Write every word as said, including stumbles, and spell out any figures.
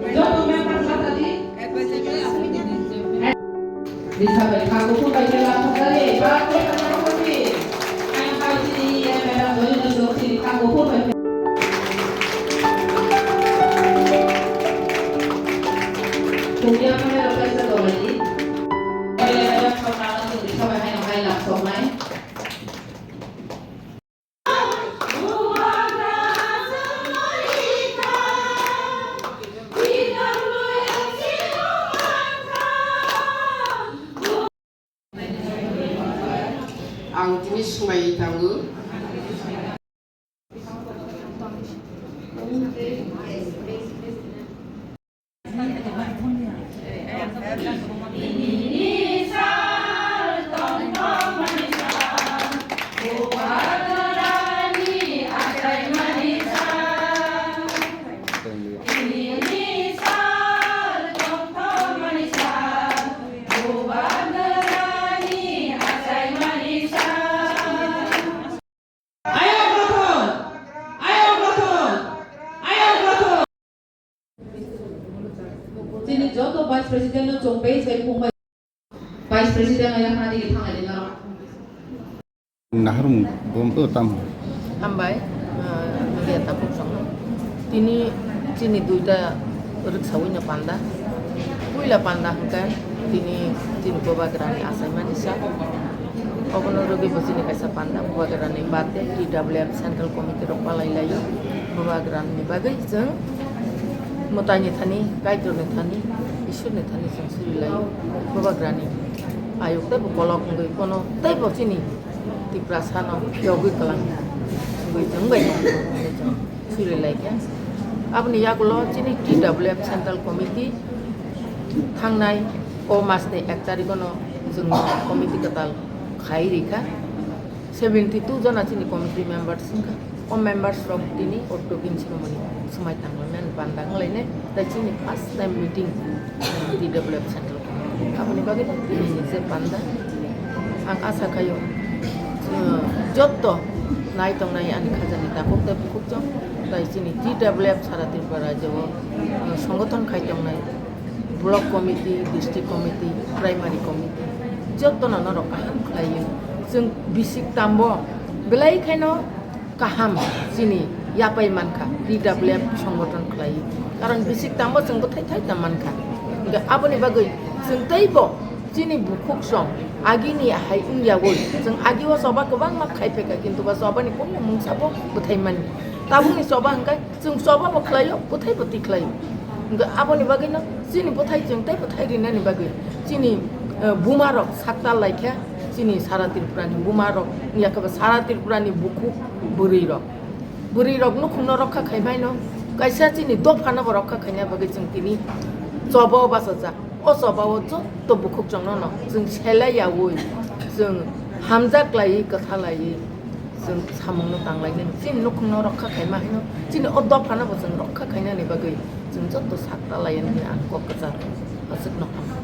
Joto member bata di. Risa bai kha kuphur bai khe laphok jani, ba khe kha kuphur di. Ang bai chini E M Madam Dolino Chowk chini kha kuphur bai khe. Kuya khamero kaisa dolai di. Risa bai haino hai laphok nai. Ang tini swmai tango. Ayok rothon! Ayok rothon! Ayok rothon! Chini joto Vice President no chongpai sai phungbai. Vice President no yakhna digi thanglai di norok. Naharung bom to tam. Hambai, ah, media takhuk songno. Tini chini duita rwksaui no panda. Puila panda hwnkhe tini chini bubagrani achaimani sa. Obono rwgwi bo chini kaisa panda bubagrani birthday T W F Central Committee rok palai laio. Bubagrani bagwi chwng mwtaini thani, Kaitorni thani, Ishwarni thani chwng suri laio. Bubagrani ayuk teibo kolok wngwi kono teibo chini Tiprasano yogwi kwlang wngwi chwng bai tong hwnwi chwng suri laikha. Aboni yagulo chini T W F Central Committee thangnai o masni ek tarikhono chwng committee kwtal khai rikha. Seventy two jona chini committee members wngkha. O members rok tini o tobing chini mani swmai tanglaimani panda wnglainai. Tai chini first time meeting, eh, T W F Central Committee. Aboni bagwi no tini ni je panda. Ang asa khaio, eh, jotto nai tongnai ani khajani takhuk tei bukhuk chwng. Tai chini T W F sara Tripura rajyo o, eh, songothon khai tongnai. Block committee, district committee, primary committee, jotono norok kaham khlaio. Chwng bisik tambo belai khaino kaham chini yapai mankha, T W F songgothon khlaio. Karon bisik tambo chwng bwthai thai tam mankha. Hwnkhe aboni bagwi chwng teibo chini bukhuk song agini hai wngyaui chwng agio choba kwbangma khai phaikha, kintu ba chobani kunu mungsa bo bwthai mani. Tabukni choba hwnkhe Chwng choba bo khlaio, bwthai bo tikhlaio. Hwnkhe aboni bagwino chini bwthai chwng tei bwthai rinani bagwi chini, eh, buma rok saktal laikha, chini sara Tripura ni buma rok, yakhe ba sara Tripura ni bukhuk bwrwi rok. Bwrwi rok nukhungno rokha khai maino, kaisa chini dophano bo rokha khaina bagwi chwng tini choba o bachajak. O choba o jotto bukhuk chwngno no chwng selai yaui, chwng hamjak laiwi, kwtha laiwi, chwng samungno tanglainani, chini nukhungno rokha khaima haino, chini o dophano bo chwng rokha khainani bagwi chwng jotto sakta lainani ang kok kwchar aswkno hamkha.